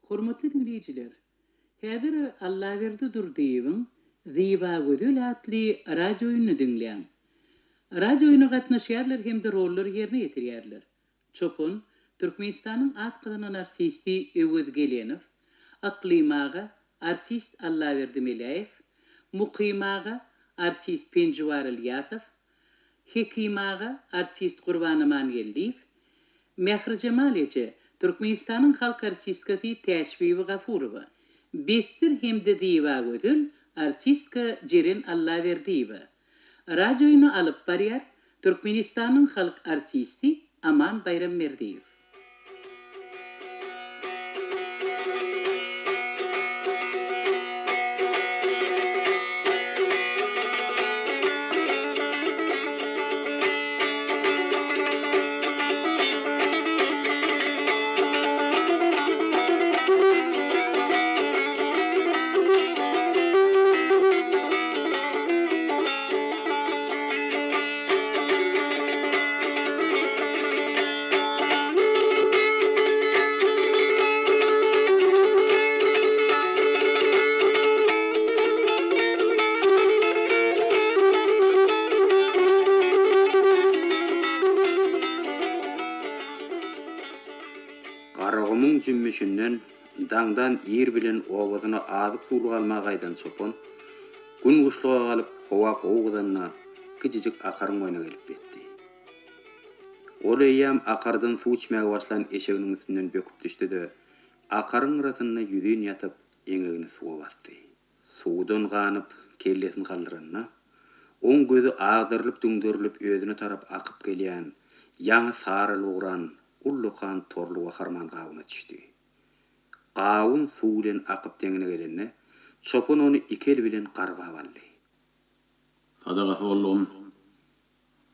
Hormatly diňleýjiler, häzir Allaberdi Durdyýewiň Zybagözel atly radiooýnuny diňläň. Radiooýna gatnaşýarlar hem-de rollary ýerine ýetirýärler. Çopan, Türkmenistanyň at gazanan artisti Öwez Gelenow, Yklym aga, artist Allaberdi Meläýew, Mukym aga, artist Penjiwar Ylýasow, Hekim aga, artist Gurban Amangeldiýew, Mährijemal eje, Türkmenistanyň halk artistkasy Täçbibi Gafurowa, Bessir hem-de Zybagözel, artistka Jeren Allaberdiýewa. Radiooýny alyp barýar, Türkmenistanyň halk artisti Aman Baýramberdiýew. Garagumuň jümmüşinden daňdan ir bilen obasyna azyk-suwluk almaga gaýdan çopan, Gün guşluga galyp, howa gowy gyzanda, kiçijik akaryň boýuna gelip ýetdi. Ol eýýäm akardan suw içmäge başlan eşeginiň üstünden böküp düşdi-de, akaryň gyrasynda ýüzin ýatyp, eňegini suwa basdy. Suwdan ganyp, kellesini galdyranda, oň gözi agdarylyp-düňderilip özüne tarap akyp gelýän, ýaňy saralyp ugran ullakan torly waharman gabyna düşdi. Gawun suw bilen akyp deňine gelende, çopan ony iki eli bilen garbap aldy. Sadagasy boldugym,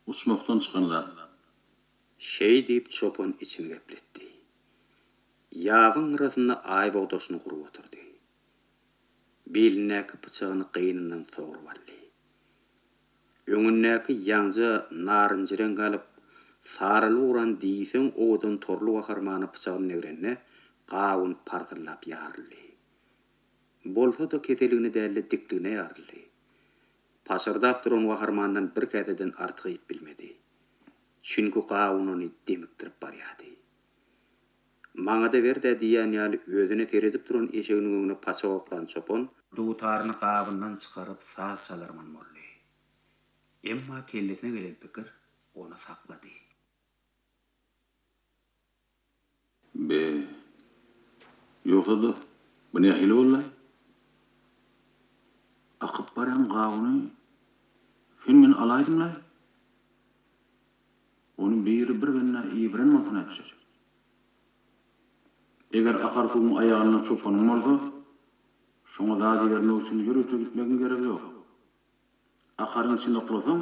uçmakdan çykan zat. Şeý diýip, çopan içini gepletdi. Ýabyň gyrasynda aý bogdaşyny gurup oturdy. Bilindäki pyçagyny gynyndan sogrup aldy. Öňündäki ýaňja narynjy reňk alyp, saralyp ugran diýseň owadan torly waharmana pyçagyny degrende, gawun parzyllap ýaryldy. Bolsa-da keseligine däl-de dikligine ýaryldy. Paşyrdap duran waharmandan bir käseden artyk iýip bilmedi. Çünki gawun ony demikdirip barýardy. Maňa-da ber-dä diýýän ýaly özüne seredip duran eşeginiň öňüne paçak oklan çopan, dutaryny gabyndan çykaryp saz çalarman boldy. Emma kellesine gelen pikir ony saklady. Be, ýogsa-da, bu nähili boldy-aý? Akyp barýan gawuny sen men alaýdyň-laý? Ony biri bir bendä iberen bolsa nätjek? Eger akar suwuň aýagynda çopanyň bolsa, şoňa zat ibermek üçin ýörite gitmegiň geregi ýok. Akaryň içine oklasaň,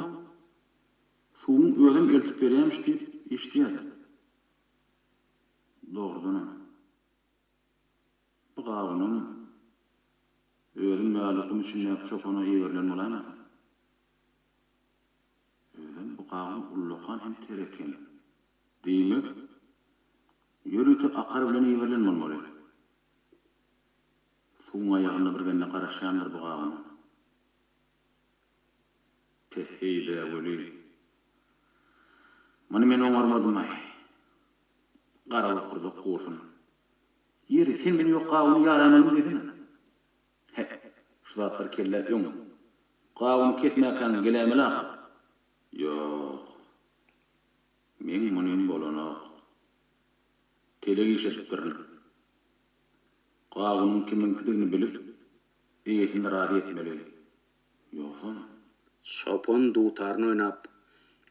suwuň özem eltip berýämiş diýip eşidýädim. Dogrudanam, bu gawunam özüm ýaly gum içindäki çopana iberilen bolaýmasa? Özem bu gawun ullakan hem ter eken. Diýmek, ýörite akar bilen iberilen bolmaly. Suwuň aýagynda bir bende garaşýandyr bu gawuna. Pes-heý-dä weli. Muny men oňarmadym-aý. Gara bokurdak gursun. Ýeri, sen meni ýok gawuny ýaraýmalymy diýsene. Hä, şu zatlar kellä öň, gawuny kesmäkäň geläýmeli ahyr. Ýok. Meň munym bolanok. Telek iş edipdirin. Gawunyň kimiňkidigini bilip, eýesini razy etmeli. Ýogsam. Çopan dutaryny oýnap,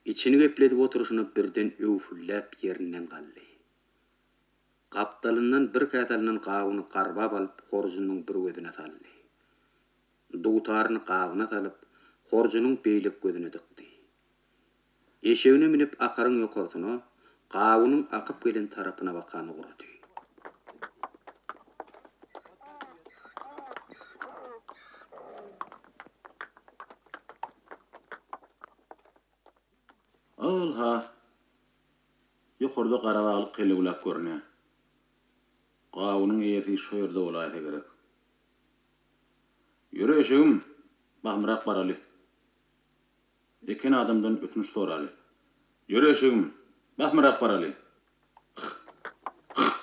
içini gepledip oturyşyna birden öwfülläp ýerinden galdy. Gapdalyndan bir käse alnan gawuny garbap alyp horjunyň bir gözüne saldy. Dutaryny gabyna salyp, horjunyň beýleki gözüne dykdy. Eşegine münüp akaryň ýokarsyna, gawunyň akyp gelen tarapyna bakan ugrady. Ol-ha, Ýokarda garabaglyk helewläp görünýär. Gawunyň eýesi şo ýerde bolaýsa gerek. Ýöre eşegim, bahymrak baraly. Eken adamdan ötünç soraly. Ýöre eşegim, bahymrak baraly. Hyh! Hyh!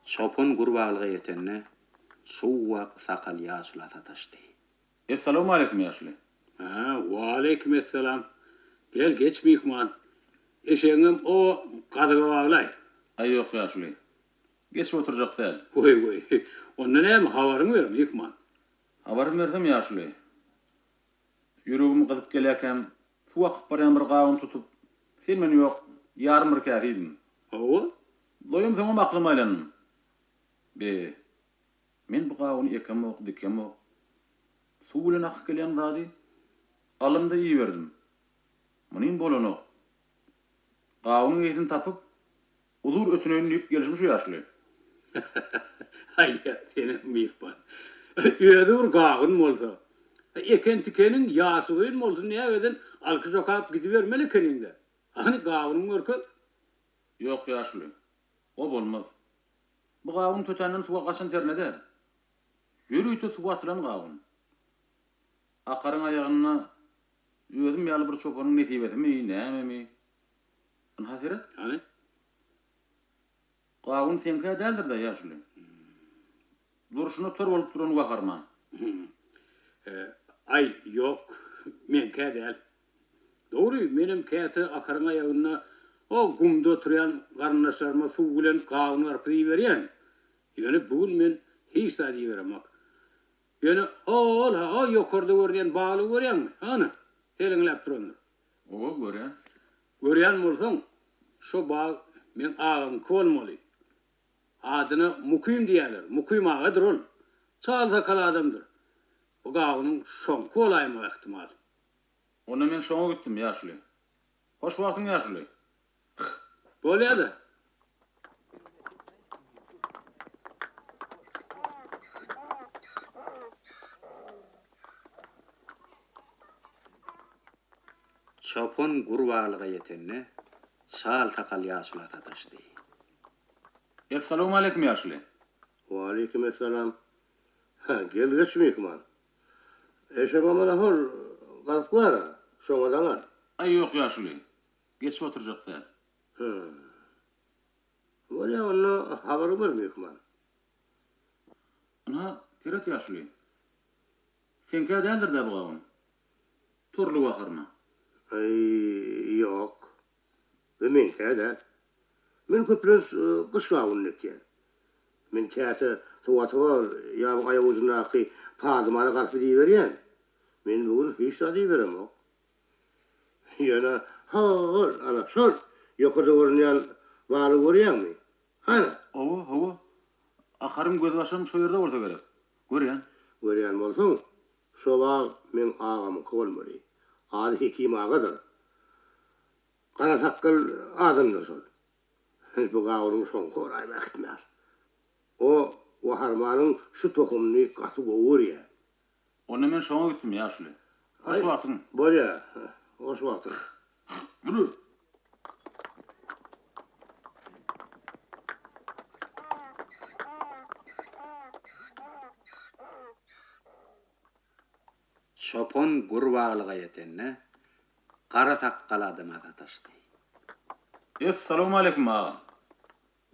Çopan gurbaglyga ýetende, çuwak sakal ýaşula sataşdy. Essalawmaleýkim ýaşuly. Hä, waleýkim essalam. Gel, geç myhman. Eşegiňem o gazyga baglaý. Aý ýok ýaşuly. Geçip oturjak däl. Weý, weý. Onda näme, habaryňy ber, myhman. Habarymy bersem ýaşuly. Ýüregim gyzyp gelýärkäm, suw akyp barýan bir gawuny tutup, sen-men ýok, ýarym bir käse iýdim. Hawa. Doýamsoňam aklyma aýlandym. Be, men bu gawuny ekemok, dikemok. Suw bilen akyp gelýän zady alym-da iýiberdim. Munym bolanok. Gawunyň eýesini tapyp, Uzur ötüneýin diýip gelşim şu ýaşuly. Aý, senem myhman. Özi bir gawun bolsa. Eken-tikeniň ýaşy uzyn bolsun nägeden alkyş okap gidibermeli ekeniň-dä. Hany gawunyňy görkez. Ýok ýaşuly. O bolmaz. Bu gawun tötänden suwa gaçan terne däl. Ýörite suwa atylan gawun. Akaryň aýagynda özüm ýaly bir çopanyň nesibesimi, nämemi? Ynha seret. Hany? Gawun seňkä däldir-dä, ýaşuly. Durşuna tor bolup duran waharman. Aý, ýok, meňkä däl. Dogry, menem käte akaryň aýagynda o gumda oturýan garyndaşlaryma suw bilen gawun-garpyz iberýän. Ýöne bu gün men hiç zat iberemok. Ýöne hol-ha, o ýokarda görünýän baglygy görýäňmi? Hany, seleňläp durandyr. Oba görýän. Görýän bolsaň, şo bag meň agamyňky bolmaly. Adyna Mukym diýýärler. Mukym agadyr ol. Çal sakal adamdyr. Bu gawunyň şoňky bolaýmagy ähtimal. Onda men şoňa gitdim, ýaşuly. Hoş wagtyň, ýaşuly. Hyh. Bolýa-da. Çopan gurbalyga ýetende, çal sakal ýaşula sataşdy. Essalawmaleýkim, ýaşuly. Waleýkim essalam. Hä, gel geç myhman. Eşegem ana hol gazyk bar-a, şoňa daňar. Aý, ýok, ýaşuly. Geçip oturjak däl. Hä. Bolýa, onda habaryň ber myhman. Ynha, seret ýaşuly. Seňkä däldir-dä bu gawun. Torly waharma. Aý, ýok. Bu meňkä däl. Men köplenç gyş gawunyny ekýän. Men käte Suwatygol ýabyň aýagujundaky Padymana garpyz iberýän. Men bu gün hiç zat iberemok. Ýöne, ho-ol, ana, şol ýokarda görünýän balygy görýäňmi? Hany? Hawa, hawa. Akaryň gözbaşam şo ýerde bolsa gerek. Görýän. Görýän bolsaň, şo bag meň agamyňky bolmaly. Ady Hekim agadyr. Gara sakgal adamdyr şol. Bu gawunyň soňky oraýy ähtimal. O Waharmanyň şu tohumyny gaty gowy görýär. Onda men şoňa gitdim, ýaşuly. Hoş wagtyň. Bolýa, hoş wagtyň. Ýürü! Çopan gurbalyga ýetende, gara sakgal adama sataşdy. Essalawmaleýkim, agam.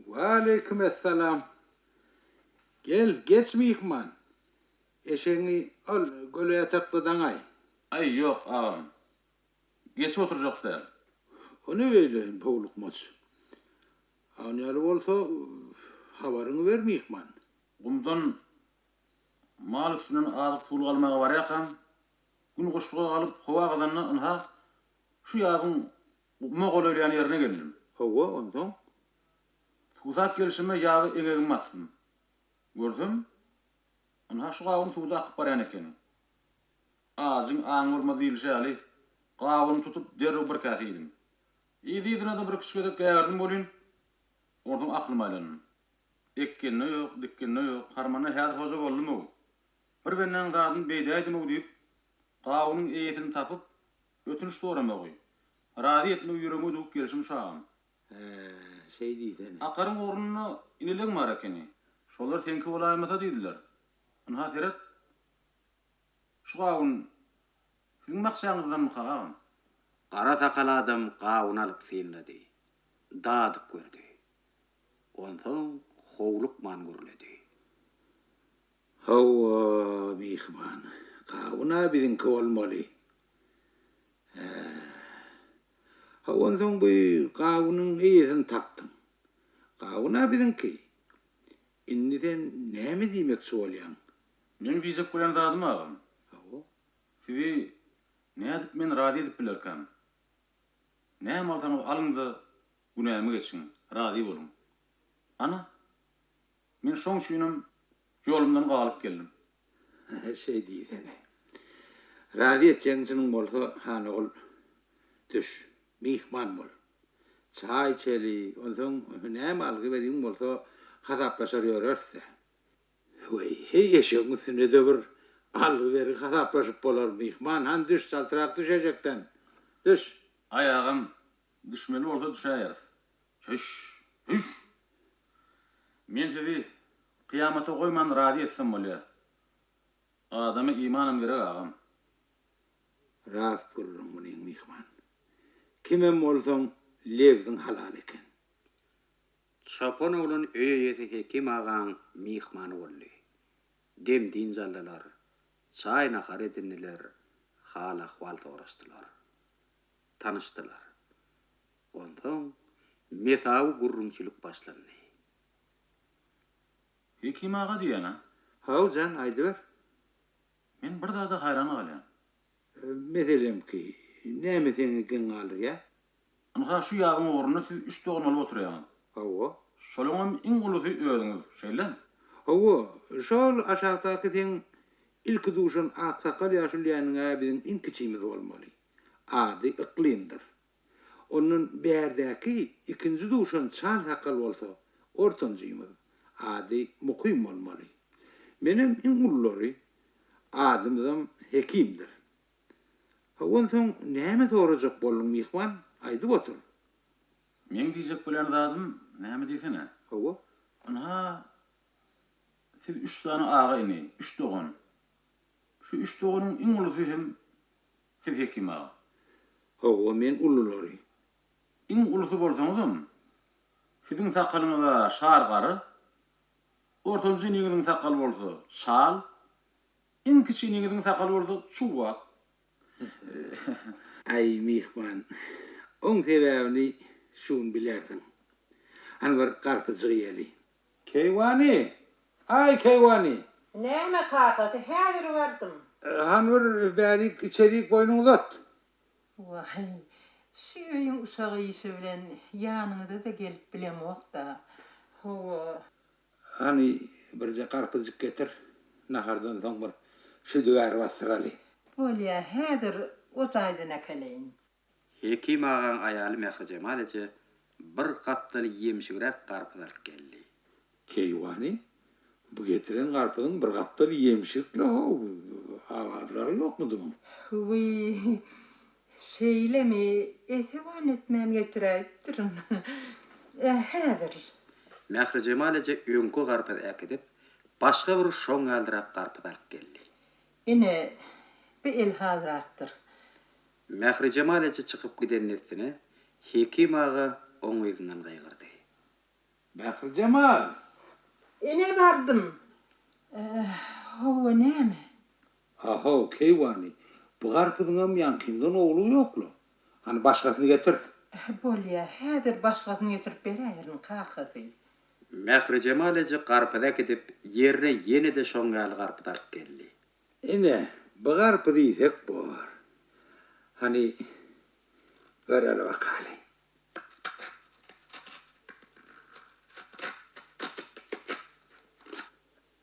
Waleýkim essalam. Gel, geç myhman. Eşegiňi ol göle ýatakda daňaý. Aý, ýok, agam. Geçip oturjak däl. O ne beýle howlukmaç? Ony ýaly bolsa, habaryňy ber, myhman. Gumdan mal üstünden azyk-suwluk almaga barýarkam, gün guşluga galyp, howa gyzanda, ynha, şu ýabyň guma golaýlaýan ýerine geldim. Hawa, onsoň? Suwsap gelşime ýaba eňegimi basdym. Görsem, ynha, şu gawun suwda akyp barýan ekeni. Ajyň aňy bolmaz diýlişi ýaly, gawuny tutup derrew bir käse iýdim. Yzy-yzyna-da birküç gezek gägirdim welin, onsoň aklym aýlandy. Ekgende ýok, dikgende ýok, harmana häzir hoja boldum-ow. Bir bendäň zadyny beýdäýdim-ow diýip, Gawunyň eýesini tapyp, ötünç soramagy, razy etmegi ýüregime düwüp gelşim şu agam. Hä, şeý diýsene. Akaryň ugrunda inileň bar ekeni. Şolar seňki bolaýmasa diýdiler. Ynha seret. Şu gawun siziň bakjaňyzdanmyka agam? Gara sakal adam gawuny alyp synlady. Dadyp gördi. Onsoň howlukman gürledi. Hawa, myhman, gawun-a biziňki bolmaly. Hä. Hawa, onsoň bu gawunyň eýesini tapdyň. Gawun-a biziňki. Indi sen näme diýmekçi bolýaň? Meň diýjek bolýan zadym agam. Hawa. Sizi nädip men razy edip bilerkäm? Näme alsaňyz alyň-da, günämi geçiň, razy boluň. Ana, men şoň üçinem ýolumdan galyp geldim. Şeý diýsene. Razy etjegiň çynyň bolsa, han ogul, düş, myhman bol. Çaý içeli, onsoň näme algy-bergiň bolsa hasaplaşar ýöreris-dä. Weý, heý, eşegiň üstünde-de bir algy-bergi hasaplaşyp bolar, myhman, hany düş, çaltrak düş eşekden, düş! Aý agam, düşmeli bolsa düşäýeris. Hüş! Hüş! Men sizi kyýamata goýman razy etsem bolýa. Adama imanam gerek agam. Rast gürrüň munyň myhman. Kimem bolsaň lebziň halal eken. Çopan oglan öý eýesi Hekim agaň myhmany boldy. Dem-dynç aldylar. Çaý-nahar edindiler, hal-ahwal soraşdylar. Tanyşdylar. Onsoň mesawy gürrüňçilik başlandy. Hekim aga diýýän-ä. Haw jan, aýdyber. Men bir zada haýran galýan. Meselemki, näme seni geň galdyrýa? Ynha, şu ýabyň ugrunda siz üç dogan bolup oturýaňyz. Hawa. Şolaňam iň ulusy özüňiz, şeýlemi? Hawa, şol aşakdaky seň ilki duşan aksakgal ýaşulyanyň-ä biziň iň kiçimiz bolmaly. Ady Yklymdyr. Ondan bärdäki ikinji duşan çal sakgal bolsa, ortanjymyz, ady Mukym bolmaly. Menem iň ululary, adymyzam Hekimdir. Hawa, onsoň näme sorajak bolduň, myhman, aýdyp otur. Meň diýjek bolýan zadym näme diýsene. Hawa. Ynha, siz üç sany aga-ini, üç dogan. Şu üç doganyň iň ulusy hem siz Hekim aga. Hawa, men ululary. Iň ulusy bolsaňyzam, siziň sakalyňyz-a şar gara, ortanjy iniňiziň sakaly bolsa çal, iň kiçi iniňiziň sakaly bolsa çuwak. Aý, myhman, oň sebäbini şu gün bilersiň. Hany bir garpyzjyk iýeli. Keýwany! Aý, keýwany! Näme kakasy, häzir bardym. Hany bir bärik içerik boýnuňy uzat. Waý, şu öýüň uşagy işi bilen ýanyňyza-da gelip bilemok-da. Hawa. Hany birje garpyzjyk getir, nahardan soň bir şüdügär basdyraly. Bolýa, häzir o jaýdan äkeleýin. Hekim agaň aýaly Mährijemal eje bir gapdaly ýemşigräk garpyz alyp geldi. Keýwany, bu getiren garpyzyň bir gapdaly ýemşikle-how, abadyragy ýokmudy muň? Wiý, şeýlemi, esewan etmän getiräýipdirin. Häzir. Mährijemal eje öňki garpyzy äkidip, başga bir şoň ýalyrak garpyz alyp geldi. Ine, bi elhalrakdyr. Mährijemal eje çykyp giden dessine, Hekim aga oň yzyndan gygyrdy. Mährijemal! Ine bardym. Hawa, näme? A-how, keýwany, bu garpyzyňam ýaňkyňdan gowulygy ýok-la. Hany başgasyny getir. Bolýa, häzir başgasyny getirip beräýerin, kakasy. Mährijemal eje garpyzy äkidip, ýerine ýene-de şoň ýaly garpyz alyp geldi. Ine, bu garpyzy iýsek bor. Hany, göreli bakaly.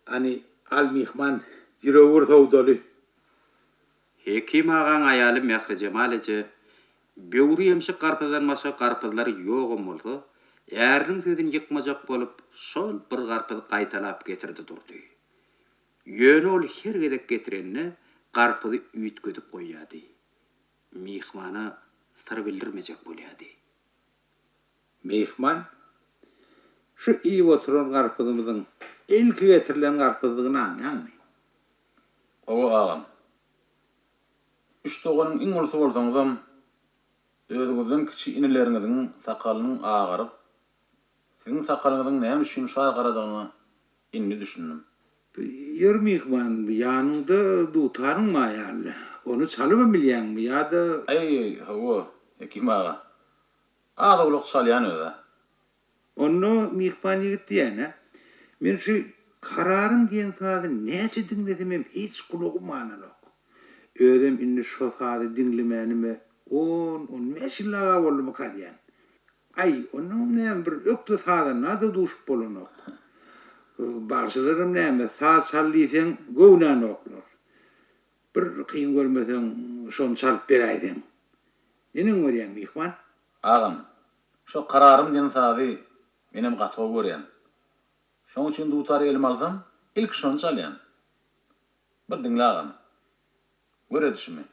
Hany, al myhman, ýüregi bir sowdaly. Hekim agaň aýaly Mährijemal eje böwri ýemşik garpyzdan başga garpyzlary ýogam bolsa, äriniň sözüni ýykmajak bolup, şol bir garpyzy gaýtalap getirdi durdy. Ýöne ol her gezek getirende Garpyzy üýtgedip goýýardy. Myhmana syr bildirmejek bolýardy. Myhman, şu iýip oturan garpyzymyzyň ilki getirilen garpyzdygyny aňýaňmy? Hawa, agam. Üç doganyň iň ulusy bolsaňyzam, özüňizden kiçi inileriňiziň sakalynyň agaryp, siziň sakalyňyzyň näme üçin şar garadygyna indi düşündim. Ýör myhman, ýanyňda dutaryň bar ýaly. Ony çalybam bilýäňmi ýa-da. Aý, hawa, Hekim aga. Az-owlak çalýan öz-ä. Onda myhman ýigit diýýän-ä. Men şu Kararym diýen sazy näçe diňlesemem hiç gulagym alanok. Özem indi şo sazy diňlemänime on-on bäş ýyl-aga boldumyka diýýän. Aý, onnoňam näme bir ökde sazanda-da duşup bolanok. Bagşylaram näme, saz çal diýseň göwnänoklar. Bir kyn görmeseň şony çalyp beräýseň. Neneň görýäň, myhman? Agam, şo Kararym diýen sazy menem gaty gowy görýän. Şoň üçin dutary elime alsam, ilki şony çalýan. Bir diňle agam. Gör edişimi.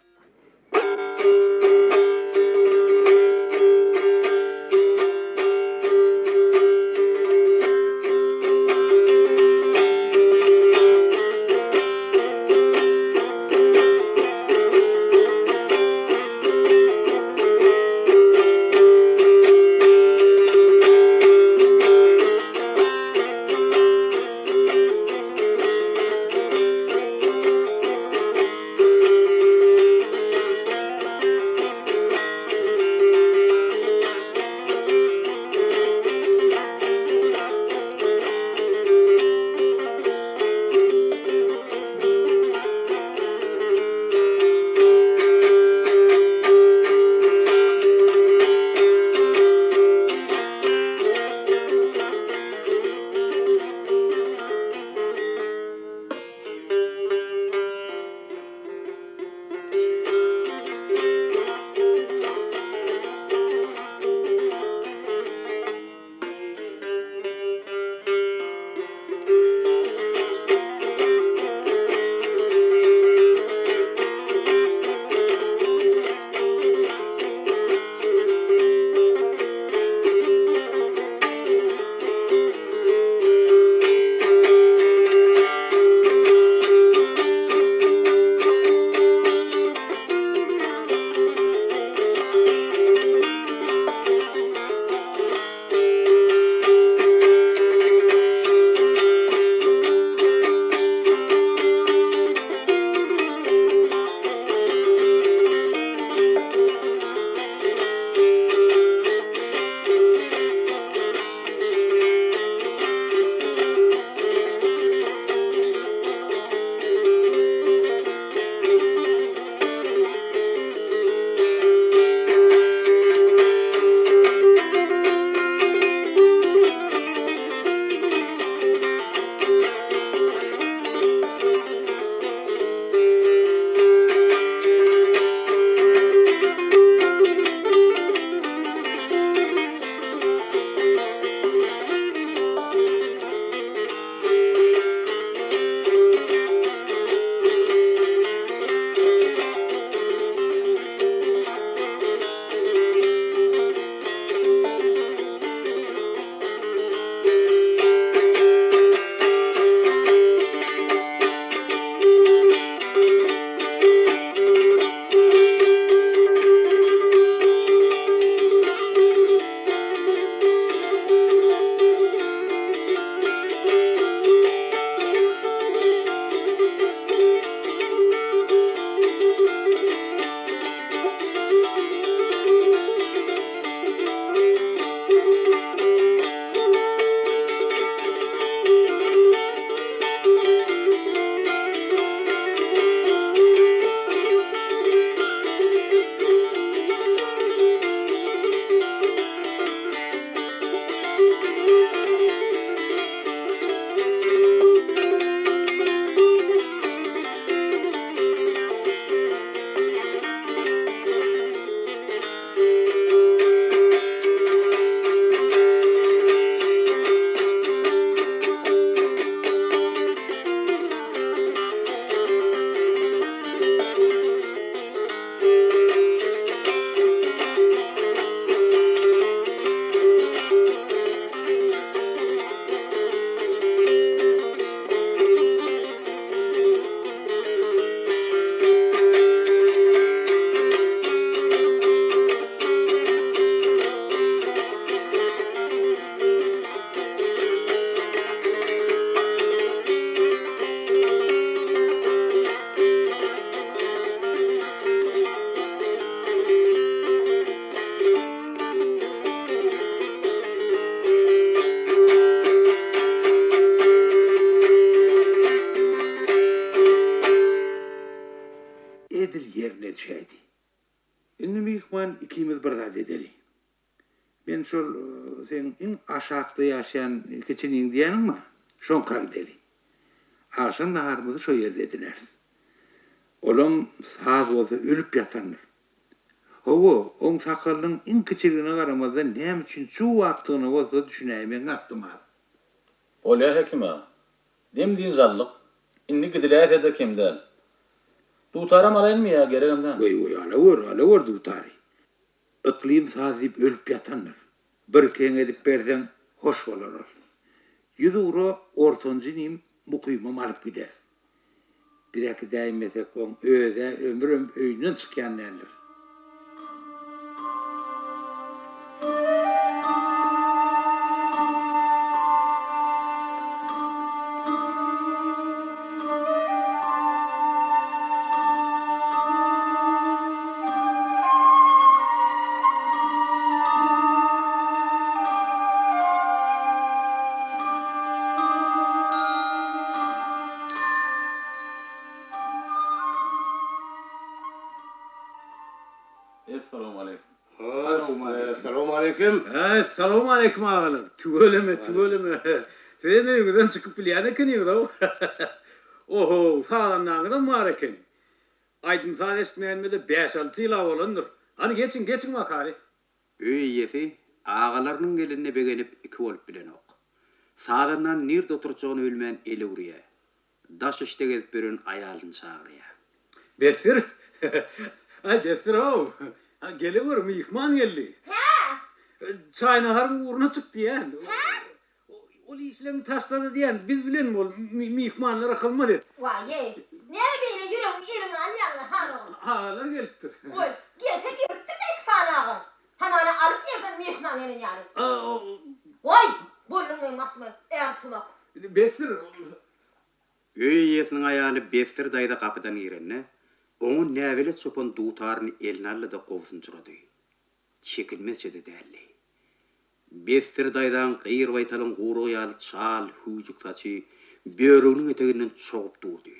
ýerine düşäýdi. Indi myhman ikimiz bir zat edeli. Men şol seň iň aşakda ýaşaýan kiçi iniň diýýäniň bar, şoňka gideli. Agşam naharymyzy şo ýerde edineris. Olam saz bolsa ölüp ýatandyr. Hawa, oň sakalynyň iň kiçiligine garamazdan näme üçin çuw akdygyna bolsa düşünäýmegiň ahtimal. Bolýa Hekim aga. Dem-dynç aldyk. Indi gidiläýse-de kem däl. Dutaram alaýynmy ýa geregem däl? Goý-goý, alawör, alawör dutary. Yklym saz diýip ölüp ýatandyr. Bir keň edip berseň, hoş bolar ol. Ýüzugra ortanjy inim Mukymam alyp gider. Biz äkidäýmesek oň öz-ä ömürem öýünden çykýan däldir. Essalawmaleýkim. Essalawmaleýkim. Essalawmaleýkim agalar. Tüweleme, tüweleme. Sizem öýüňizden çykyp bilýän ekeniňiz-ow. Ohow, sazandaňyzam bar eken. Aýdym-saz eşitmegenime-de bäş-alty ýyl-a bolandyr. Hany geçiň, geçiň bakaly. Öý eýesi agalarynyň gelenine begenip iki bolup bilenok. Sazandany nirde oturtjagyny bilmän el öwürýär. Daş işde gezip ýören aýalyny çagyrýar. Bessir! Aý, Bessir-ow! Gelewür, myhman geldi. Hä? Çaý-naharyň ugruna çyk diýýän. Hä? Ol işleňi taşla-da diýýän, biz bilen bol, myhmanlara hyzmat et. Waý-eý, näme beýle ýüregiňi eliňe alýaň-la, han ogul? Agalar gelipdir. Goý, gelse gelipdir-dä iki sany agaň. Hamana alys ýerden myhman gelen ýaly. Goý, bolduň meň başyma, ärsumak. Besdir. Öý eýesiniň aýaly Besdir daýza gapydan girende, oňa näbelet çopan dutaryny eline aldy-da gobsunjyrady. Çekilmezçe-de däldi. Besdir daýzaň gyr baýtalyň gurugy ýaly çal, hüwjük saçy börüginiň eteginden çogup durdy.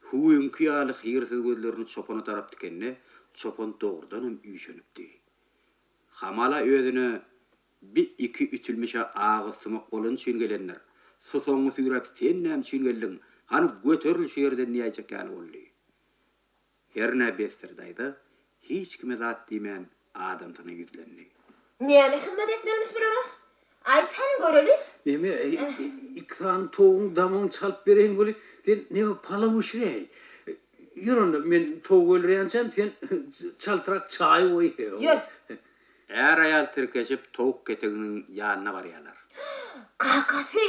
Hüwüňki ýaly hyýrsyz gözlerini çopana tarap dikende, çopan dogrudanam üýşenipdi. Hamala özüne Bi iki ütülmiş-ä agyz sumak bolany üçin gelendir. Susagyňy süýräp sen näme üçin geldiň? Hany göteril şu ýerden diýäýjek ýaly boldy. Hernä Besdir daýza hiç kime zat diýmän adamsyna ýüzlendi. Näme hyzmat etmelimiş bulara? Aýt hany göreli. Neme, iki sany towugyň damagyny çalyp bereýin weli, sen neme palaw bişiräý. Ýör onda, men towuk öldürýänçäm, sen çaltrak çaý goý. Ýör. Är-aýal tirkeşip towuk keteginiň ýanyna barýarlar. Kakasy,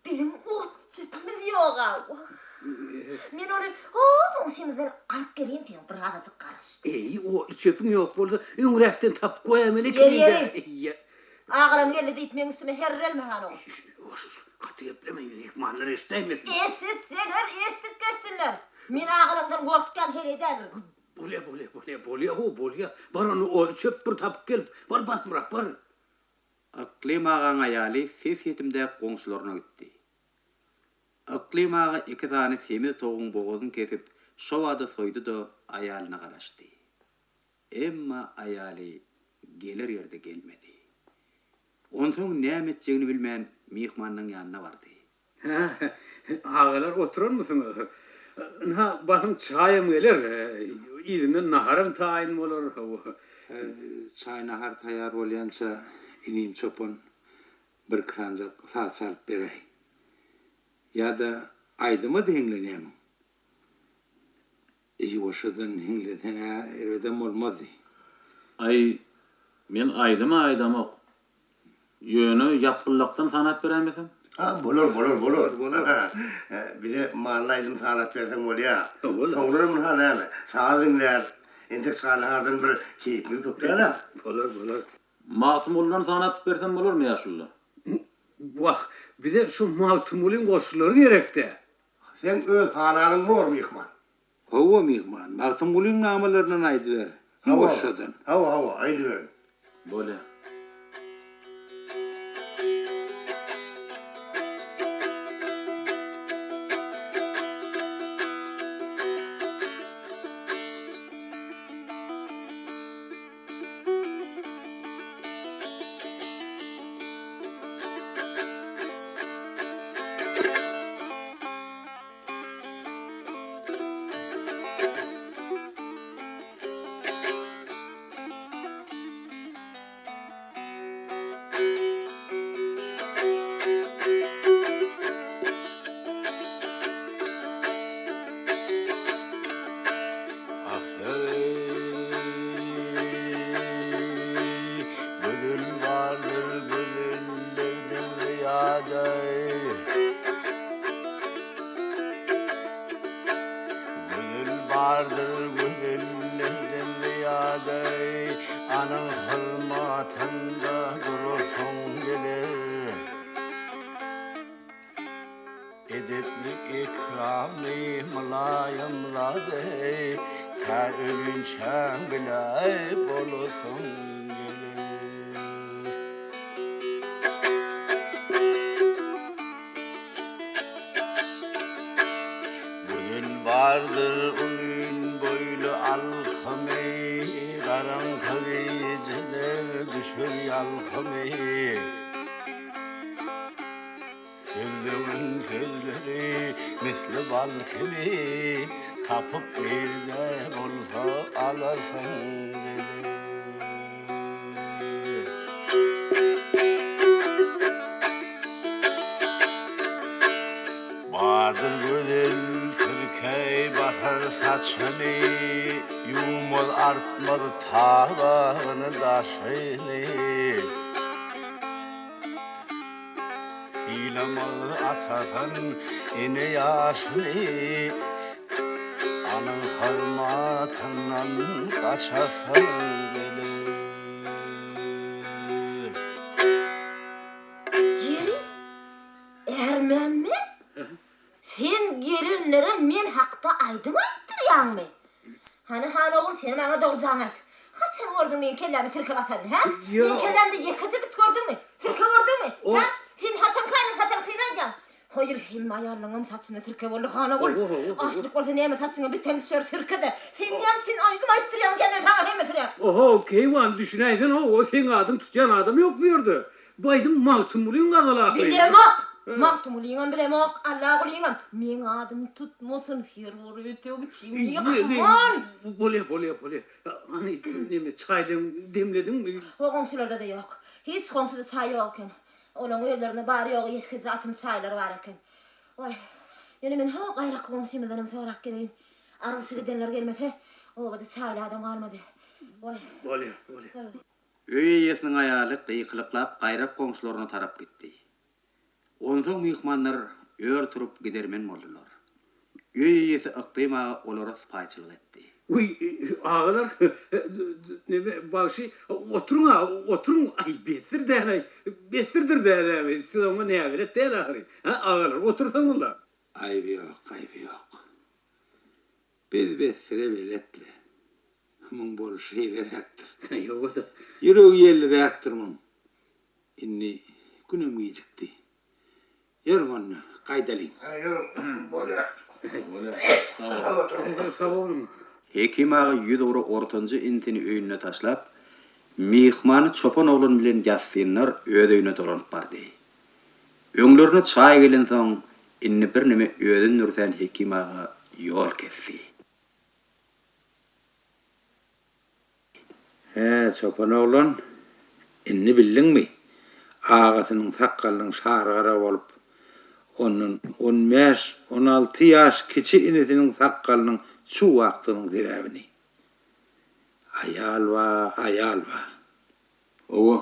biziň ot-çöpümiz ýog-a. Wah. Men ony ho-o goňşymyzdan alyp geleýin, sen birazajyk garaş. Eý, otly-çöpüň ýok bolsa, öňräkden tapyp goýaýmaly ekeniň-dä. Ýeri, ýeri. Agalam geldi diýip, meň üstüme herrelme hany. Ýuwaş, gaty gepleme, myhmanlar eşidäýmesin. Eşitseler, eşidip geçsinler. Men agalamdan gorkýan heleý däldirin. Bolýa, bolýa, bolýa, bolýa, ho, bolýa. Bar onda otly-çöp bir tapyp gel. Bar basymrak, bar. Yklym agaň aýaly ses ýetimdäki goňşularyna gitdi. Yklym aga iki sany semiz towugyň bogazyny kesip, şobada soýdy-da, aýalyna garaşdy. Emma aýaly geler ýerde gelmedi. Onsoň näme etjegini bilmän, myhmanynyň ýanyna bardy. Hä, agalar oturanmysyňyz? Ynha, basym çaýam geler, yzyndan naharam taýyn bolar. Çaý-nahar taýýar bolýança, inim çopan birki sanjak saz çalyp beräý. Ýa-da aýdyma-da hiňlenýämiň? Ýuwaşjadan hiňleseň-ä erbedem bolmazdy. Aý, men aýdym-a aýdamok. Ýöne ýapgyllakdan sanap beräýmesem? Ha, bolar, bolar, bolar. Bize manyly aýdym sanap berseň bolýa. Soňra ynha näme, saz diňläris. Entek çaý-nahardan bir keýpimiz kökdäl-ä. Bolar, bolar. Magtymgulydan sanap bersem bolarmy, ýaşuly? Wah, bize şu Magtymgulyň goşgulary gerek-dä. Seň öz sananyň bor, myhman. Hawa, myhman, Magtymgulyň namalaryndan aýdyber, ýuwaşjadan. Hawa, hawa, aýdyberiň. Bolýa. Anyň hyzmatynda durasyň geler. Edepli, ekramly, mylaýym zady, Tä ölinçäň bile bolasyň geler. Gözel bardyr uzyn boýly alkymy, Garaňky gijeler düşer ýalkymy. Sözlegen sözleri misli bal kibi, Tapyp nirde bolsa alasyň geler. Bardyr gözel sirkeý basar saçyny, Ýuwmaz artmaz tabagyny daşyny. Sylamaz atasyn ene ýaşyny, Anyň hyzmatyndan gaçasyň geler. Ýeri, Ärmämmet, sen gelenlere men hakda aýdym aýtdyrýaňmy? Hany, han ogul, sen maňa dogrujaňy aýt. Haçan gördüň meň kellämi sirke basanyny, hä? Meň kellämde ýekeje bit gördüňmi? Sirke gördüňmi? Hä? Sen haçan kaýynyň haçankyny aýdýaň? Haýyr, hemme aýallaňam saçynda sirke boldy, han ogul. Açlyk bolsa näme saçyňa bitem düşer sirke-de. Sen näme üçin aýdym aýtdyrýaň diýen men saňa hemmesine. Oho, keýwan, düşünäýsene-ow, seň adyňy tutýan adam ýok bu ýerde. Bu aýdym Magtymgulyň gazaly ahyryn. Bilemok! Magtymgulyňam bilemok, Allagulyňam. Meň adymy tutmasyn, her bir ötegçiňi ýykman! Bolýa, bolýa, bolýa. Hany, neme, çaý demlediňmi? O goňşularda-da ýok. Hiç goňşuda çaý ýok eken. Olaň özlerinde bary-ýogy ýetginje atym çaýlary bar eken. Waý, ýöne men ho gaýraky goňşymyzdanam sorap geleýin. Argyşy gidenler gelmese, obada çaýly adam galmady. Waý. Bolýa, bolýa. Öý eýesiniň aýaly gykylyklap gaýrak goňşularyna tarap gitdi. Onsoň myhmanlar ör turup gidermen boldular. Öý eýesi Yklym aga olara sypaýyçylyk etdi. Wiý, agalar, neme, bagşy, oturyň-a, oturyň, aý, besdir däl-aý, besdirdir däl-ä, siz oňa näbelet däl ahyry, hä, agalar, otursaňyz-la. Aýby ýok, aýby ýok. Biz bessire belet-le. Muň bolşy şeýleräkdir. Ýoga-da. Ýüregi ýelliräkdir muň. Indi günem gijikdi. Ýörüň onda, gaýdalyň. Hä, ýörüň. Bolýar. Bolýar. Sag boluň. Sag boluň. Hekim aga ýüzugra ortanjy inisini öýünde taşlap, myhmany çopan oglan bilen ýassynlar öz öýüne dolanyp bardy. Öňlerine çaý gelensoň, indi birneme özüni dürsän Hekim aga ýol kesdi. Hä, çopan oglan, indi bildiňmi, agasynyň sakgalynyň şar-gara bolup, ondan on bäş, on alty ýaş kiçi inisiniň sakgalynyň çuwakdygynyň sebäbini? Aýal ba, aýal ba. Hawa.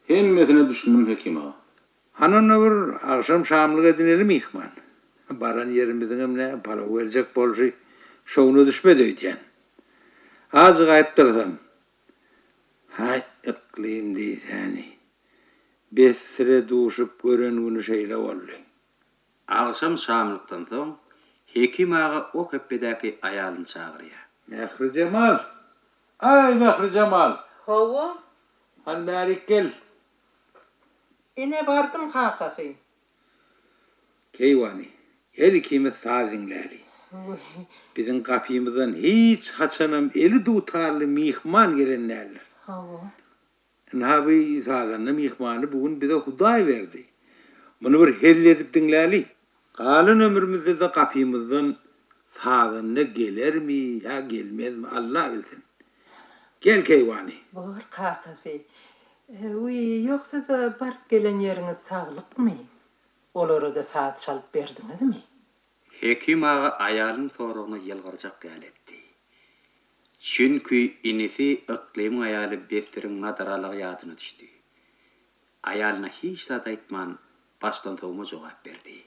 Hemmesine düşündim Hekim aga. Hany onda bir agşam şamlyk edineli myhman. Baran ýerimiziňem nä palaw berjek bolşy şowuna düşmedi öýdýän. Azjyk aýypdyrsam. Haý, Yklym diýsäni. Bessire duşup gören güni şeýle boldy. Agşam şamlykdan soň Hekim aga o kepbedäki aýalyny çagyrýar. Mährijemal! Aý, Mährijemal! Hawa. Hany bärik gel. Ine bardym kakasy. Keýwany, gel ikimiz saz diňläli. Biziň gapymyzdan hiç haçanam eli dutarly myhman gelen däldir. Hawa. Ynha bu sazanda myhmany bu gün bize Hudaý berdi. Muny bir hezil edip diňläli. Galan ömrümizde-de gapymyzdan sazanda gelermi ýa gelmezmi Alla bilsin. Gel keýwany. Bor kakasy. Wiý, ýogsa-da baryp gelen ýeriňiz saglykmy? Olara-da saz çalyp berdiňizmi? Hekim aga aýalynyň soragyna ýylgyrjak ýaly etdi. Çünki inisi Yklymyň aýaly Bessiriň nadaralygy ýadyna düşdi. Aýalyna hiç zat aýtman, başdansowma jogap berdi.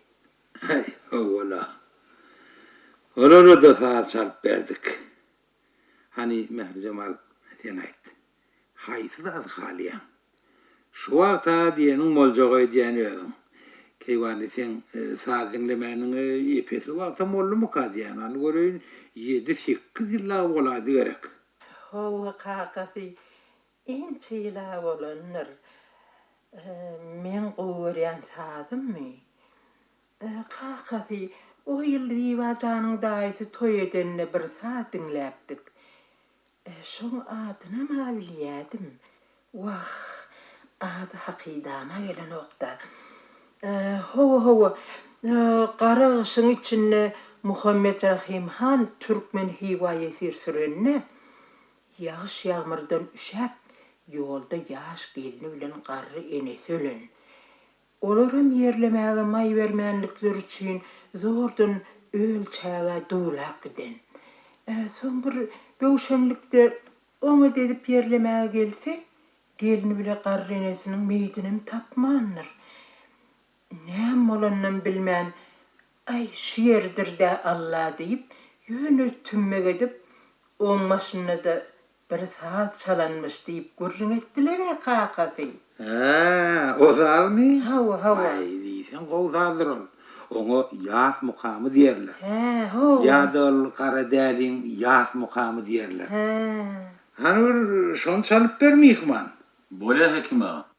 Äý, hawa-la. Olara-da saz çalyp berdik. Hany, Mährijemal, sen aýt. Haýsy zady halaýaň? Şu wagt-a diýeniň boljak öýdýän özüň. Keýwany seň saz diňlemäniňe ep-esli wagtam boldumyka diýýän. Hany göreýin, ýedi-sekiz ýyl-a bolaýdy gerek. Hawa, kakasy, ençe ýyl-a bolandyr. Meň gowy görýän sazymmy? Kakasy, o ýyl Zyba janyň daýysy toý edende bir saz diňläpdik. Şoň adynam-a bilýädim. Wah, ady hakydama gelenok-da. Hawa-hawa, gara gyşyň içinde Muhammetrahym han türkmen Hywa ýesir sürende, ýagyş-ýagmyrdan üşäp, ýolda ýaş gelni bilen garry enesi ölen. Olaram ýerlemäge maý bermänlikleri üçin zordan öl çägä duwlap giden. Soň bir böwşenlikde oňat edip ýerlemäge gelse, gelni bile garry enesiniň meýdinem tapmandyr. Näme bolanynam bilmän, Aý, şu ýerdir-dä Alla diýip, ýöne tümmek edip, oň başynda-da Bir saz çalanmyş diýip gürrüň etdiler-ä kakasy. Hä, o sazmy? Hawa, hawa. Aý, diýseň gowy sazdyr ol. Oňa ýas mukamy diýerler. Hä, hawa. Ýa-da ol Gara däliň ýas mukamy diýerler. Hä. Hany bir şony çalyp ber myhman. Bolýa Hekim aga.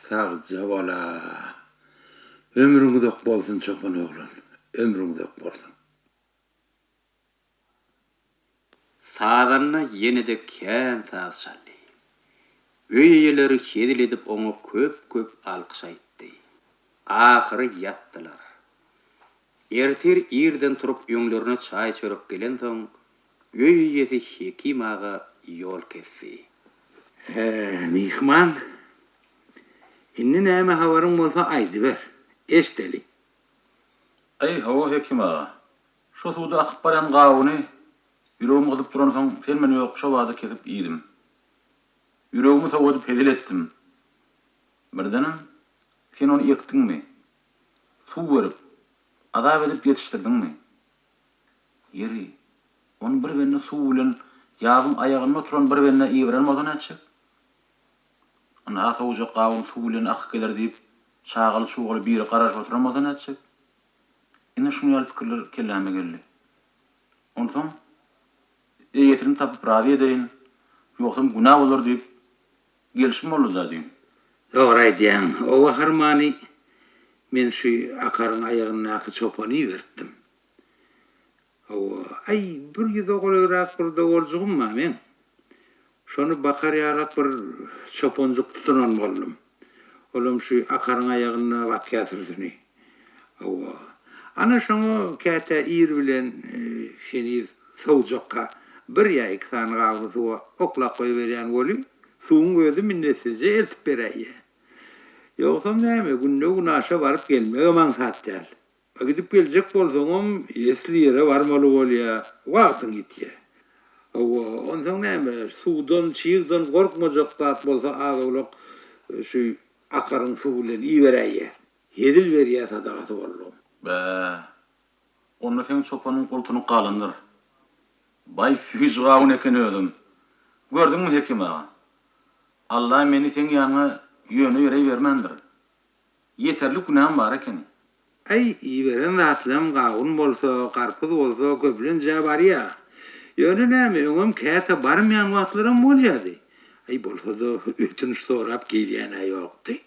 Sagja bol-a. Ömrüň uzak bolsun, çopan oglan, ömrüň uzak bolsun. Sazanda ýene-de kän saz çaldy. Öý eýeleri hezil edip oňa köp-köp alkyş aýtdy. Ahyry ýatdylar. Ertir irden turup öňlerine çaý-çörek gelensoň, öý eýesi Hekim aga ýol kesdi. Hä, myhman, indi näme habaryň bolsa aýdyber, eşdeli. Aý, hawa, Hekim aga. Şo suwda akyp barýan gawuny ýüregim gyzyp duransoň sen-men ýok şo bada kesip iýdim. Ýüregimi sowadyp hezil etdim. Birdenem, Sen ony ekdiňmi? Suw berip, azap edip ýetişdirdiňmi? Ýeri, ony bir bende suw bilen ýabyň aýagynda oturan bir bendä iberen bolsa nätjek? Ynha sowujak gawun suw bilen akyp geler diýip, çagaly-çugaly biri garaşyp oturan bolsa nätjek? Ine şuň ýaly pikirler kelläme geldi. Onsoň, eýesini tapyp razy edeýin, ýogsam günä bolar diýip, gelşim boldy-da düýn. Dogry aýdýaň, oba harmany men şu akaryň aýagyndaky çopana iberipdim. Hawa, aý, bir ýüze golaýrak bir dowaljygym bar meň. Şony bakar ýalak bir çopanjyk tutunan boldum. Olam şu akaryň aýagynda bakýar sürüsini. Hawa. Ana şoňa käte ir bilen heniz sowjakka bir ýa iki sany gawuny suwa oklap goýberýän weli, suwuň özi minnetsizje eltip beräýýär. Ýogsam näme, günde-günaşa baryp gelmegem aňsat däl. A gidip geljek bolsaňam esli ýere barmaly bolýa, wagtyň ýitýä. Hawa, onsoň näme, suwdan, çygdan gorkmajak zat bolsa az-owlak şu akaryň suwy bilen iberäýýä. Hezil berýä sadagasy boldugym. Bä, onda seň çopanyň gultunyp galandyr. Baý süýji gawun eken özem. Gördüňmi Hekim aga? Alla meni seň ýanyňa ýöne ýere ibermändir. Ýeterlik günäm bar ekeni. Äý, iberen zatlam gawun bolsa, garpyz bolsa köplenç-ä barýa. Ýöne näme, öňem käte barmaýan wagtlaram bolýady. Aý, bolsa-da, ötünç sorap gelýän-ä ýokdy.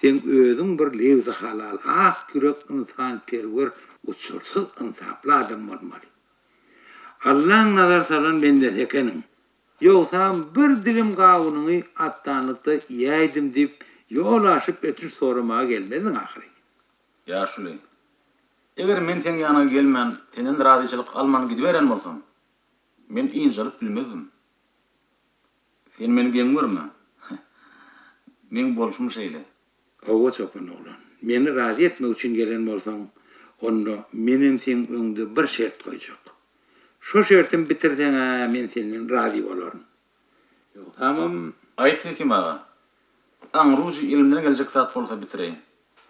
Seň özüň bir lebzihalal, ak ýürek ynsanperwer, uçursyz ynsaply adam bolmaly. Allaň nazar salan bendesi ekeniň. Ýogsam bir dilim gawunyňy atdanlykda iýäýdim diýip, ýol aşyp ötünç soramaga gelmezdiň ahyry. Ýaşuly, eger men seň ýanyňa gelmän, senden razyçylyk alman gidiberen bolsam, men ynjalyp bilmezdim. Sen meni geň görme. Meň bolşum şeýle. Hawa, çopan oglan, meni razy etmek üçin gelen bolsaň, onda menem seň öňde bir şert goýjak. Şo şertimi bitirseň-ä men senden razy bolaryn. Ýogsamam. Aýt, Hekim aga. Aňrujy elimden geljek zat bolsa bitireýin.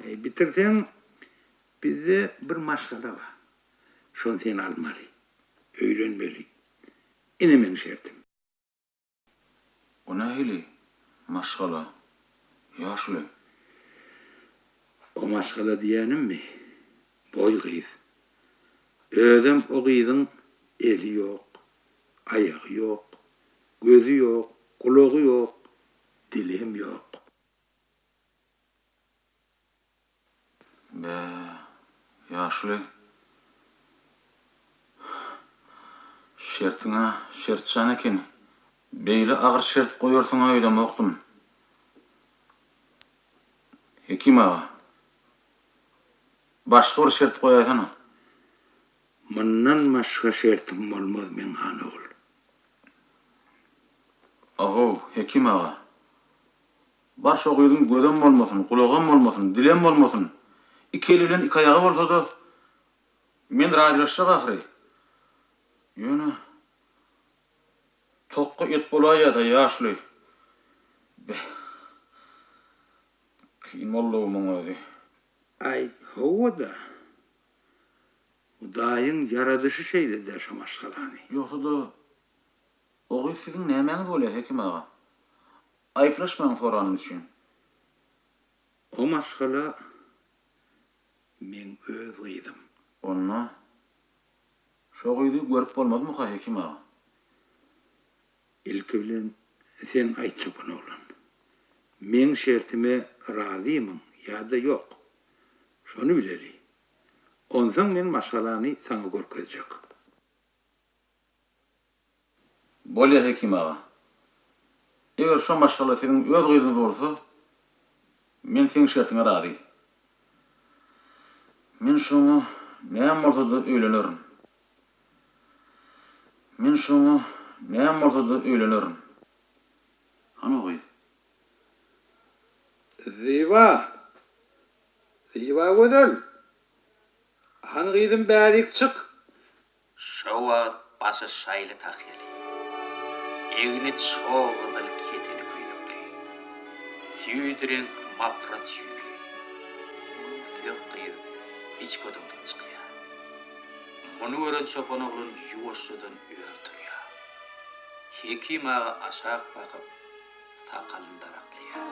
Eý, bitirseň, bizde bir maşgala bar. Şony sen almaly. Öýlenmeli. Ine meň şertim. O nähili maşgala, ýaşuly? O maşgala diýýänimmi? Boý gyz. Özem o gyzyň eli ýok, aýagy ýok, gözi ýok, gulagy ýok, dili hem ýok. Bä, ýaşuly. Şertiň-ä şertjan ekeni. Beýle agyr şert goýarsyň-a öýdemokdym. Hekim aga, başga bir şert goýaýsana. Mundan başga şertim bolmaz meň han ogul. Ahow, Hekim aga. Bar şo gyzyň gözem bolmasyn, gulagam bolmasyn, dilem bolmasyn, iki eli bilen iki aýagy bolsa-da, men razylaşjak ahyry. Ýöne, tokga et bolaýýa-da, ýaşuly. Beh, kyn boldy-ow muň özi. Aý, hawa-da. Hudaýyň ýaradyşy şeýle-dä şo maşgalany. Ýogsa-da, o gyz siziň nämäňiz bolýa, Hekim aga? Aýyplaşmaň soranym üçin. O maşgala meň öz gyzym. Onda şo gyzy görüp bolmazmyka Hekim aga? Ilki bilen sen aýt çopan oglan. Meň şertime razymyň ýa-da ýok? Şony bileli. Onsoň men maşgalany saňa görkezjek. Bolýa Hekim aga. Eger şo maşgala siziň öz gyzyňyz bolsa, men seň şertiňe razy. Men şoňa näme bolsa-da öýlenerin. Men şoňa näme bolsa-da öýlenerin. Hany o gyz? Zyba! Zyba gözel! Hany gyzym bärik çyk! Şo wagt başy şaýly tahýaly, egni çog gyzyl keteni köýnekli, süýt reňk mapraç ýüzli, müňsek gyz içki otagdan çykýar. Muny gören çopan oglan ýuwaşjadan ör turýar. Hekim aga aşak bakyp, sakalyny daraklaýar.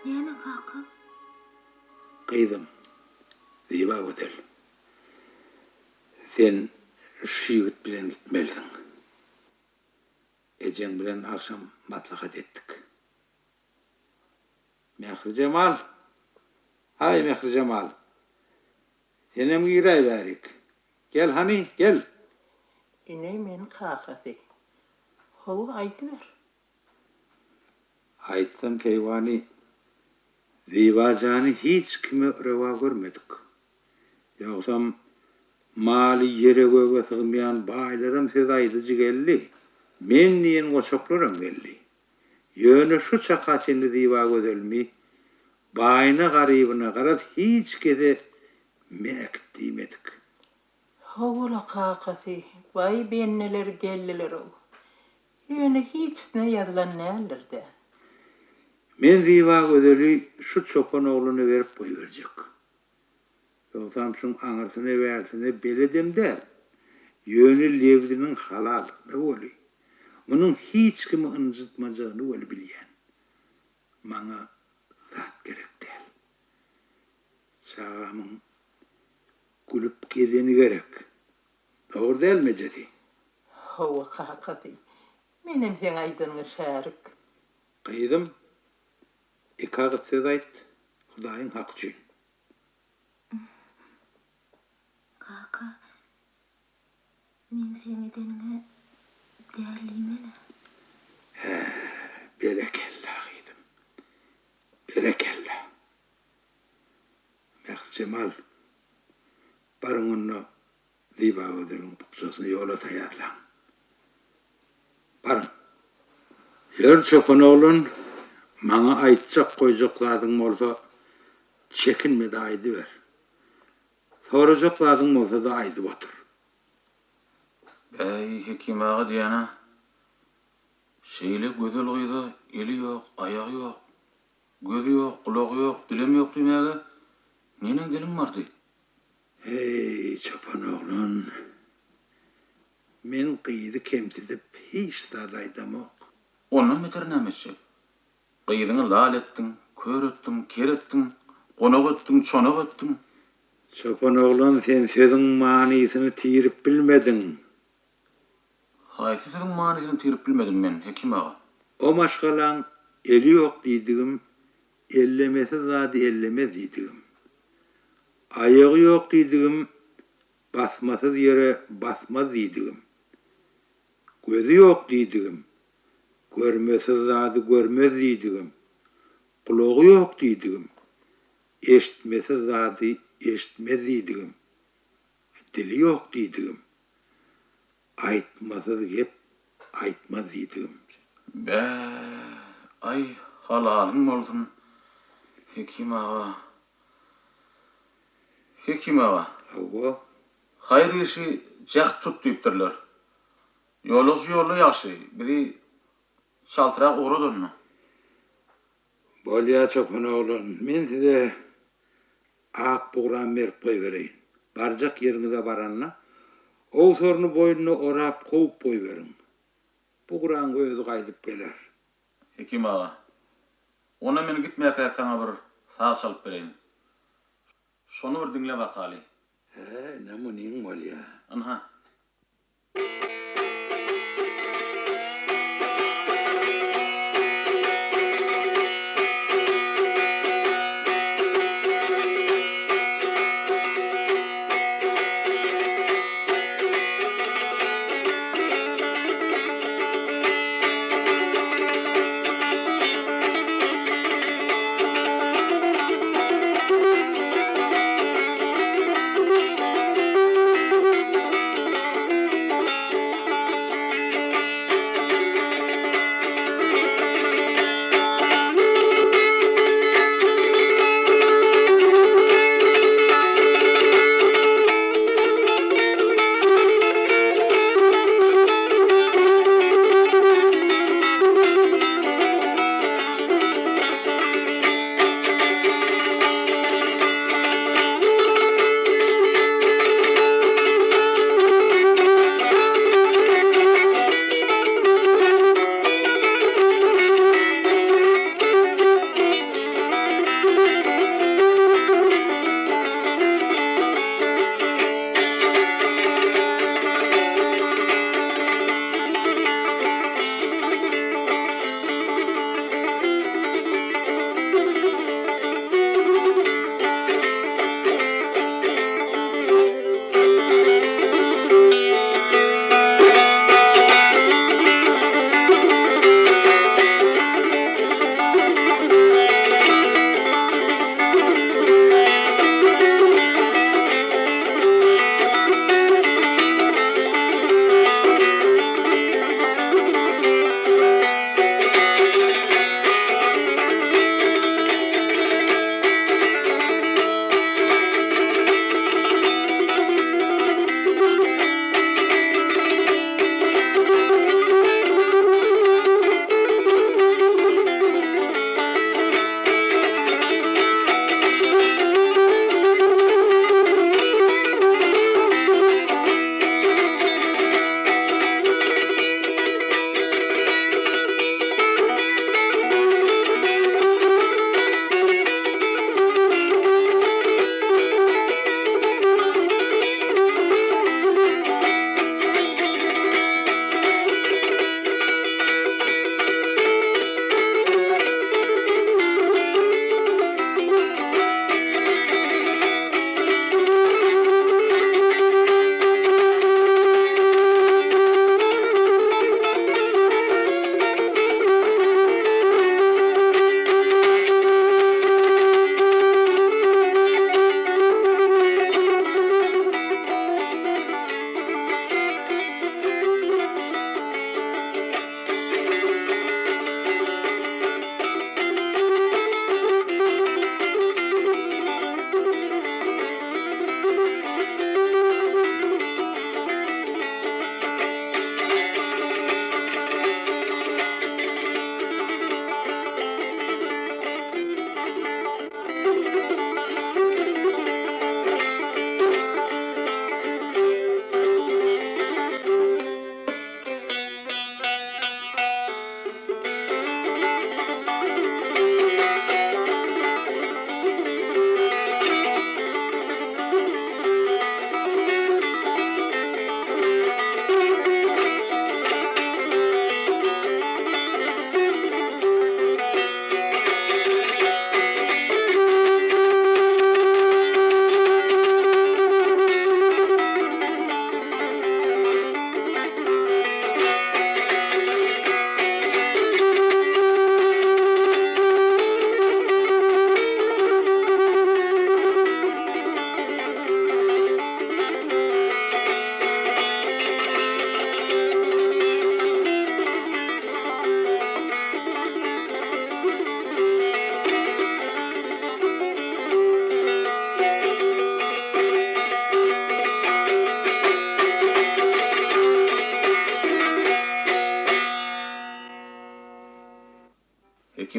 Näme kaka? Gyzym, Zyba gözel. Sen şu ýigit bilen gitmelisiň. Ejeň bilen agşam maslahat etdik. Mährijemal! Aý, Mährijemal! Senem giräý bärik. Gel hany, gel! Ine men kakasy. Hawa, aýdyber. Aýtsam keýwany, Zyba jany hiç kime rewa görmedik. Ýogsam, maly ýere-göge sygmaýan baýlaram söz aýdyjy geldi, men diýen goçaklaram geldi. Ýöne şu çaka çenli Zybagözelmi baýyna-garybyna garaz hiç kese me äkit diýmedik. Hawa-la kakasy, baý bendeler geldiler-ow. Ýöne hiçisine ýazylan däldir-dä. Men Zybagözeli şu çopan oglana berip goýberjek. Ýogsam şuň aňyrsyna-bärsine beledem däl. Ýöne lebziniň halallygyna weli, munuň hiç kimi ynjytmajagyny weli bilýän. Maňa zat gerek däl. Çagamyň gülüp gezeni gerek. Dogry dälmi ejesi? Hawa, kakasy. Menem seň aýdanyňa şärik. Gyzym, ikagyz söz aýt, Hudaýyň haky üçin. Kaka, men seň edeniňe däl diýmen-ä. Hä, berekella, gyzym, berekella. Mährijemal, baryň onda Zybagözeliň bukjasyny ýola taýýarlaň. Baryň. Ýör, çopan oglan, maňa aýtjak-goýjak zadyň bolsa, çekinme-de aýdyber. Sorajak zadyň bolsa-da aýdyp otur. Bäý, Hekim aga diýýän-ä. Şeýle gözel gyza eli ýok, aýagy ýok, gözi ýok, gulagy ýok, dilem ýok diýmäge neneň diliň bardy? Heý, çopan oglan, men gyzy kemsidip hiç zat aýdamok. Ondan beter näme etjek? Gyzyňy lal etdiň, kör etdiň, ker etdiň, gonak etdiň, çonak etdiň. Çopan oglan, sen sözüň manysyny tirip bilmediň. Haýsy sözüň manysyny tirip bilmedim men, Hekim aga? O maşgalaň eli ýok diýdigim, ellemesiz zady ellemez diýdigim. Aýagy ýok diýdigim, basmasyz ýere basmaz diýdigim. Gözi ýok diýdigim. Görmesiz zady görmez diýdigim, gulagy ýok diýdigim, eşitmesiz zady eşitmez diýdigim, dili ýok diýdigim, aýtmasyz gep aýtmaz diýdigim. Bä, aý, halalyň bolsun, Hekim aga. Hekim aga. Hawa. Haýyr işi jäht tut diýipdirler. Ýolagçy ýolda ýagşy, bizi çaltrak ugrat onda. Bolýa çopan oglan, men size ak bugram berip goýbereýin. Barjak ýeriňize baranda, owsaryny boýnuna orap kowup goýberiň. Bugraň özi gaýdyp geler. Hekim aga, onda men gitmäkäk saňa bir saz çalyp bereýin. Şony bir diňle bakaly. Hä, ine munyň bolýa. Ynha.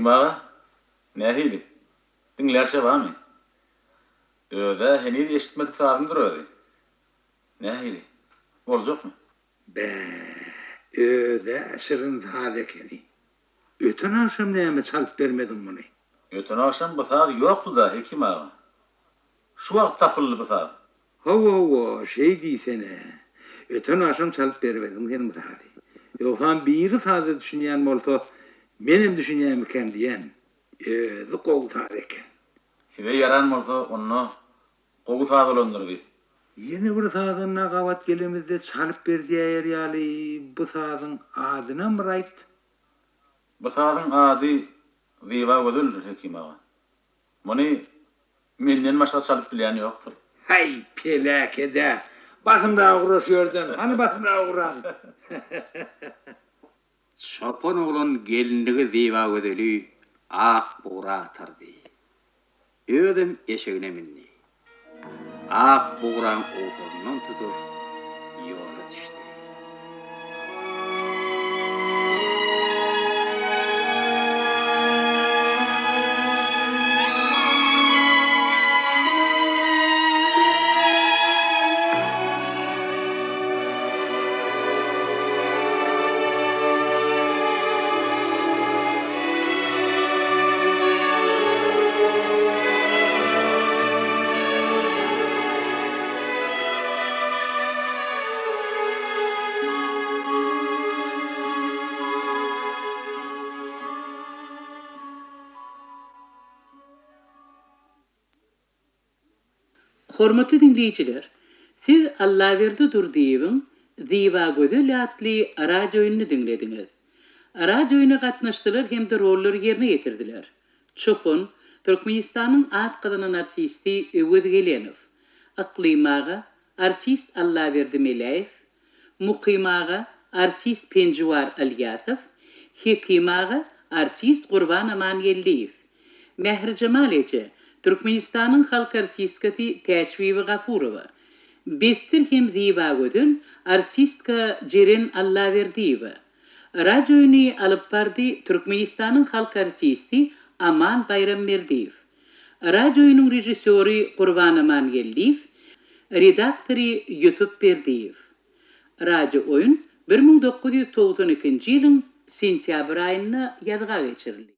Hekim aga, nähili? Diňlärçe barmy? Öz-ä heniz eşitmedik sazyňdyr özi. Nähili? Boljakmy? Bä, öz-ä şirin saz ekeni. Öten agşam näme çalyp bermediň muny? Öten agşam bu saz ýokdy-da, Hekim aga. Şu wagt tapyldy bu saz. Hawa-hawa, şeý diýsene. Öten agşam çalyp bermediň sen bu sazy. Ýogsam biri saza düşünýän bolsa, menem düşünýänmikäm diýýän. Özi gowy saz eken. Size ýaran bolsa, onda gowy saz bolandyr bi. Ýene bir sazanda gabat gelemizde çalyp ber diýäýer ýaly bu sazyň adynam bir aýt. Bu sazyň ady Zyba gözeldir, Hekim aga. Muny menden başga çalyp bilýän ýokdur. Häý, peläket-ä! Basymrak ugra şu ýerden! Hany basymrak ugraň! Çopan oglan gelinligi Zybagözeli ak bugra atardy. Özem eşegine mindi. Ak bugraň owsaryndan tutup, ýola düşdi. Hormatly diňleýjiler, siz Allaberdi Durdyýewiň Zybagözel atly radioýynyny diňlediňiz. Radioýyna gatnaşdylar hem-de rollary ýerine ýetirdiler. Çopan, Türkmenistanyň at gazanan artisti Öwez Gelenow, Yklym aga, artist Allaberdi Meläýew, Mukym aga, artist Penjiwar Ylýasow, Hekim aga, artist Gurban Amangeldiýew, Mährijemal eje, Türkmenistanyň halk artistkasy Täçbibi Gafurowa, Besdir hem Zybagözel, artistka Jeren Allaberdiýewa. Radioýyny alyp bardy Türkmenistanyň halk artisti Aman Baýramberdiýew. Radioýynyň režissýory Gurban Amangeldiýew, redaktory Ýusup Berdiýew. Radiooýun 1992-nji ýylyň sentýabr aýynda ýazga geçirildi.